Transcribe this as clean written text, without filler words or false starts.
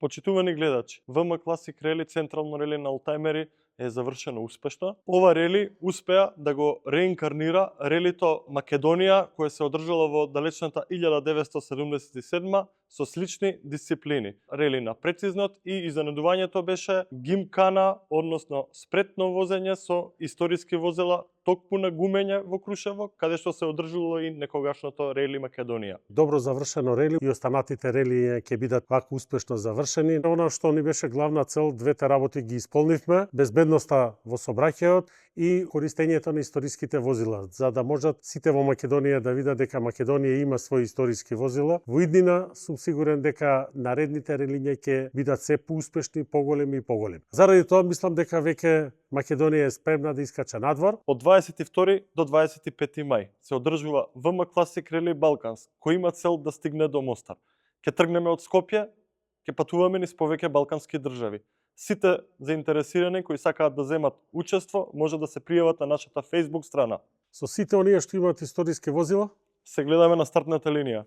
Почитувани гледачи, ВМ Класик рели централно рели на олтајмери е завршено успешно. Ова рели успеа да го реинкарнира релито Македонија, кое се одржало во далечната 1977 со слични дисциплини. Рели на прецизност и изненадувањето беше гимкана, односно спретно возење со историски возила токму на гумење во Крушево, каде што се одржало и некогашното рели Македонија. Добро завршено рели и останатите рели ќе бидат вака успешно завршени. Она што ни беше главна цел, двете работи ги исполнивме, безбедноста во сообраќајот и користењето на историските возила, за да можат сите во Македонија да видат дека Македонија има свои историски возила. Во иднина сум сигурен дека наредните релиња ќе бидат се поуспешни, поголеми и поголеми. Заради тоа мислам дека веќе Македонија е спремна да искача надвор. Од 22 до 25 мај се одржува ВМ Класик рели Балканс, кој има цел да стигне до Мостар. Ќе тргнеме од Скопје, ќе патуваме низ повеќе балкански држави. Сите заинтересирани кои сакаат да земат учество, може да се пријават на нашата Facebook страна. Со сите оние што имаат историски возила, се гледаме на стартната линија.